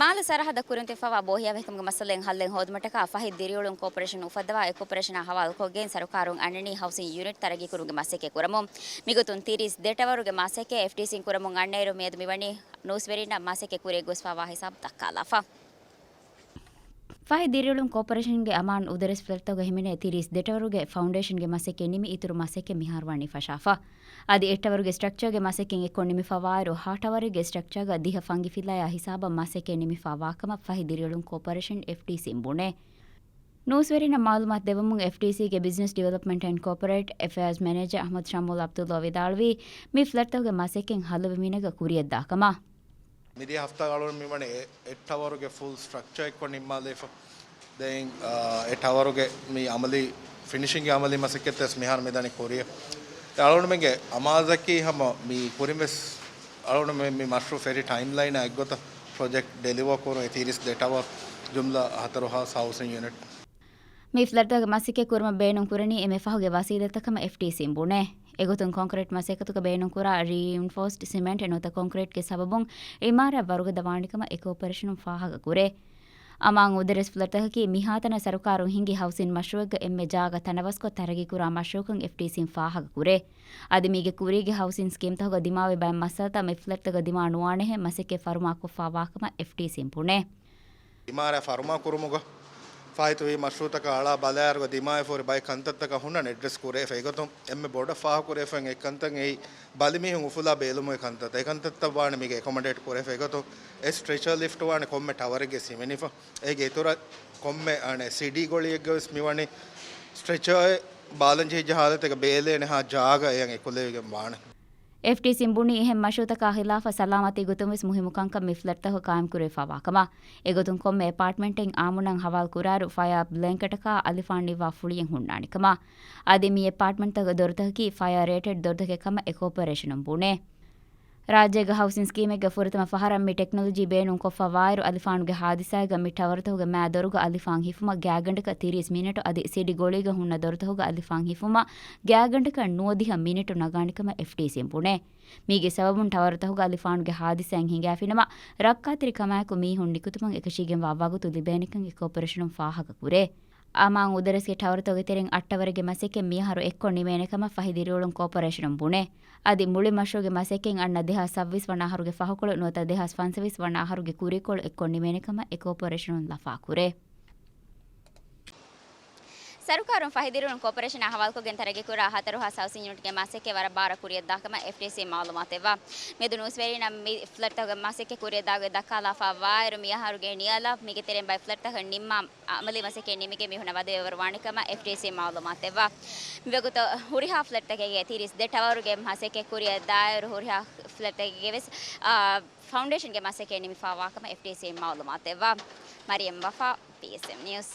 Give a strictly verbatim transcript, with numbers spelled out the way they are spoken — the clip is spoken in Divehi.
މާލެ ސަރަހައްދަށް ކުރިން ތިއްބަވާ ބޯހިޔާވަހިކަމުގެ މައްސަލައިން ހައްލެއް ހޯދުމަށްޓަކާ ފަހި ދިރިއުޅުން ކޯޕަރޭޝަން އުފައްދަވާ އެ ކޯޕަރޭޝަނާ ހަވާލުކޮށްގެން ސަރުކާރުން އަންނަނީ ހައުސިން ޔުނިޓް ތަރައްގީކުރުމުގެ މަސައްކަތް ކުރަމުން. މިގޮތުން ތިރީސް ދެ ޓަވަރުގެ މަސައްކަތް އެފްޑީސީން ކުރަމުން އަންނައިރު މިއަދު މިވަނީ ނޫސްވެރިންނަށް މަސައްކަތް ކުރިއަށް ގޮސްފާވާ ހިސާބު ދައްކާލާފަ. ފަހި ދިރިއުޅުން ކޯޕަރޭޝަންގެ އަމާން އުދަރެސް ފްލެޓްތަކުގަ ހިމެނޭ ތިރީސް ދެ ޓަވަރުގެ ފައުންޑޭޝަންގެ މަސައްކަތް ނިމި އިތުރު މަސައްކަތް މިހާރު ވަނީ ފަށާފަ. އަދި އެއް ޓަވަރުގެ ސްޓްރަކްޗާގެ މަސައްކަތް އެއްކޮށް ނިމިފަވާއިރު، ހަ ޓަވަރެއްގެ ސްޓްރަކްޗާގަ ދިހަ ފަންގި ފިލާޔާ ހިސާބަށް މަސައްކަތް ނިމިފާވާކަމަށް ފަހި ދިރިއުޅުން ކޯޕަރޭޝަން އެފްޑީސީން ބުނޭ. ނޫސްވެރިންނަށް މައުލޫމާތު ދެވުމުން، އެފްޑީސީގެ ބިޒްނަސް ޑިވެލޮޕްމަންޓް އެންޑް ކޯޕަރޭޓް އެފެއާޒް މެނޭޖަރ އަޙްމަދު ޝަމޫލް ޢަބްދުﷲ ވިދާޅުވީ، މި ފްލެޓްތަކުގެ މަސައްކަތް ހަލުވި މިނެގަ ކުރިއަށްދާކަމަށް. މިދިޔަ ހަފްތާގަ އަޅުގަނޑު މިވަނީ އެ، އެއް ޓަވަރުގެ ފުލް ސްޓްރަކްޗާ އެއްކޮށް ނިންމާލައިފަ. ދެން، އާ، އެ ޓަވަރުގެ މި އަމަލީ ފިނިޝިންގ އަމަލީ މަސައްކަތް ވެސް މިހާރު މިދަނީ ކުރިއަށް. އަޅުގަނޑުމެންގެ އަމާޒަކީ ހަމަ މި ކުރިން ވެސް އަޅުގަނޑު މި، މި މަޝްރޫ ފެރި ޓައިމްލައިނާ އެއްގޮތަށް ޕްރޮޖެކްޓް ޑެލިވަރ ކުރުން އެ ތިރީސް ދެ ޓަވަރ ޖުމްލަ ހަތަރު ހާސް ހައުސިން ޔުނިޓް. މި ފްލެޓްތަކުގެ މަސައްކަތް ކުރުމަށް ބޭނުން ކުރަނީ އެންމެ ފަހުގެ ވަސީލަތްތައް ކަމަށް އެފްޑީސީން ބުނޭ. އެގޮތުން ކޮންކްރީޓް މަސައްކަތުގަ ބޭނުންކުރާ ރީއިންފޯސްޑް ސިމެންޓް ނުވަތަ ކޮންކްރީޓްގެ ސަބަބުން އިމާރާތް ވަރުގަދަ ވާނެ ކަމަށް އެ ކޯޕަރޭޝަނުން ފާހަގަ ކުރޭ. އަމާން އުދަރެސް ފްލެޓްތަކަކީ މިހާތަނަށް ސަރުކާރުން ހިންގި ހައުސިން މަޝްރޫއެއްގަ އެންމެ ޖާގަ ތަނަވަސްކޮށް ތަރައްގީކުރާ މަޝްރޫއަކަށް އެފްޑީސީން ފާހަގަ ކުރޭ. އަދި މީގެ ކުރީގެ ހައުސިން ސްކީމްތަކުގަ ދިމާވެ ބައެއް މައްސަލަތައް މި ފްލެޓްތަކަށް ދިމާ ނުވާނެހެން މަސައްކަތް ފަރުމާކޮށްފާވާކަމަށް އެފްޑީސީން ބުނޭ. އިމާރާތް ފަރުމާ ކުރުމުގަ ފާއިތުވި މަޝްރޫއުތަކާ އަޅާ ބަލާއިރުގަ ދިމާވެފަ ހުރި ބައެއް ކަންތައްތަކަށް ހުންނަން އެޑްރެސް ކުރެވިފަ. އެގޮތުން އެންމެ ބޮޑަށް ފާހަގަކުރެވިފައި އޮތް އެއްކަންތައް އެއީ ބަލިމީހުން އުފުލާ ބޭލުމުގެ ކަންތައްތައް. އެކަންތައްތައް ވާނެ މީގަ އެކޮމޮޑޭޓް ކުރެވިފަ. އެގޮތުން އެ ސްޓްރެޗާ ލިފްޓް ވާނެ ކޮންމެ ޓަވަރެއްގެ ހިމެނިފަ. އޭގެ އިތުރަށް ކޮންމެ އަނެއް ސީޑީ ގޮޅިއެއްގަ ވެސް މިވަނީ ސްޓްރެޗާއެއް ބާލަންޖެހިއްޖެ ހާލަތެއްގަ ބޭލޭނެހާ ޖާގަ އެޔަށް އެކުލެވިގެން ވާނެ. އެފްޑީސީން ބުނީ އެހެން މަޝްރޫއުތަކާ ހިލާފަށް ސަލާމަތީ ގޮތުން ވެސް މުހިއްމު ކަންކަން މި ފްލެޓްތަކު ޤާއިމް ކުރެވިފައިވާ ކަމަށް. އެގޮތުން ކޮންމެ އެޕާޓްމަންޓެއް އާމުނަށް ހަވާލު ކުރާއިރު ފަޔާ ބްލޭންކެޓަކާ އަލިފާން ނިއްވާ ފުޅިއެއް ހުންނާނެ ކަމަށް. އަދި މި އެޕާޓްމަންޓްތަކުގެ ދޮރުތަކަކީ ފަޔާ ރޭޓެޑް ދޮރުތަކެއް ކަމަށް އެ ކޯޕަރޭޝަނުން ބުނޭ. ރާއްޖޭގެ ހައުސިން ސްކީމެއްގެ ފުރަތަމަ ފަހަރަށް މި ޓެކްނޮލޮޖީ ބޭނުން ކޮށްފަ ވާއިރު، އަލިފާނުގެ ހާދިސާއެއްގަ މި ޓަވަރުތަކުގެ މައި ދޮރުގަ އަލިފާން ހިފުމަށް ގާތްގަނޑަކަށް ތިރީސް މިނެޓު އަދި ސިޑި ގޮޅީގަ ހުންނަ ދޮރުތަކުގަ އަލިފާން ހިފުމަށް ގާތްގަނޑަކަށް ނުވަދިހަ މިނެޓު ނަގާނެ ކަމަށް އެފްޑީސީން ބުނޭ. މީގެ ސަބަބުން ޓަވަރުތަކުގަ އަލިފާނުގެ ހާދިސާއެއް ހިނގާފިނަމަ، ރައްކާތެރި ކަމާއެކު މީހުން ނިކުތުމަށް އެކަށީގެންވާ ވަގުތު ލިބޭނެކަން އެ ކޯޕަރޭޝަނުން ފާހަގަ ކުރޭ. އަމާން އުދަރެސްގެ ޓަވަރުތަކުގެ ތެރެއިން އަށް ޓަވަރެއްގެ މަސައްކަތް މިއަހަރު އެއްކޮށް ނިމޭނެ ކަމަށް ފަހި ދިރިއުޅުން ކޯޕަރޭޝަނުން ބުނޭ. އަދި މުޅި މަޝްރޫއުގެ މަސައްކަތް އަންނަ ދެހާސް ސައްބީސް ވަނަ އަހަރުގެ ފަހުކޮޅު ނުވަތަ ދެހާސް ފަންސަވީސް ވަނަ އަހަރުގެ ކުރީކޮޅު އެއްކޮށް ނިމޭނެ ކަމަށް އެ ކޯޕަރޭޝަނުން ލަފާ ކުރޭ. ސަރުކާރުން ފަހި ދިރިއުޅުން ކޯޕަރޭޝަނާ ހަވާލުކޮށްގެން ތަރައްގީކުރާ ހަތަރު ހާސް ހައުސިން ޔުނިޓްގެ މަސައްކަތް ވަރަށް ބާރަށް ކުރިއަށްދާކަމަށް އެފްޑީސީ މައުލޫމާތު ދެއްވާ. މިއަދު ނޫސްވެރިންނަށް މި ފްލެޓްތަކުގެ މަސައްކަތް ކުރިއަށްދާ ގޮތް ދައްކާލާފަ ވާއިރު، މިއަހަރުގެ ނިޔަލަށް މީގެ ތެރެއިން ބައެއް ފްލެޓްތަކަށް ނިންމާ އަމަލީ މަސައްކަތް ނިމިގެން މީހުންނަށް ވަދެވޭވަރު ވާނެ ކަމަށް އެފްޑީސީ މައުލޫމާތު ދެއްވާ. މިވަގުތު ހުރިހާ ފްލެޓްތަކެއްގެ ތިރީސް ދެ ޓަވަރުގެ މަސައްކަތް ކުރިއަށް ދާއިރު، ހުރިހާ ފްލެޓްތަކެއްގެ ވެސް، އާ، ފައުންޑޭޝަންގެ މަސައްކަތް ނިމިފައިވާ ކަމަށް އެފްޑީސީ މައުލޫމާތު ދެއްވާ. މަރިޔަމް ވަފާ، ޕީއެސްއެމް ނިއުސް.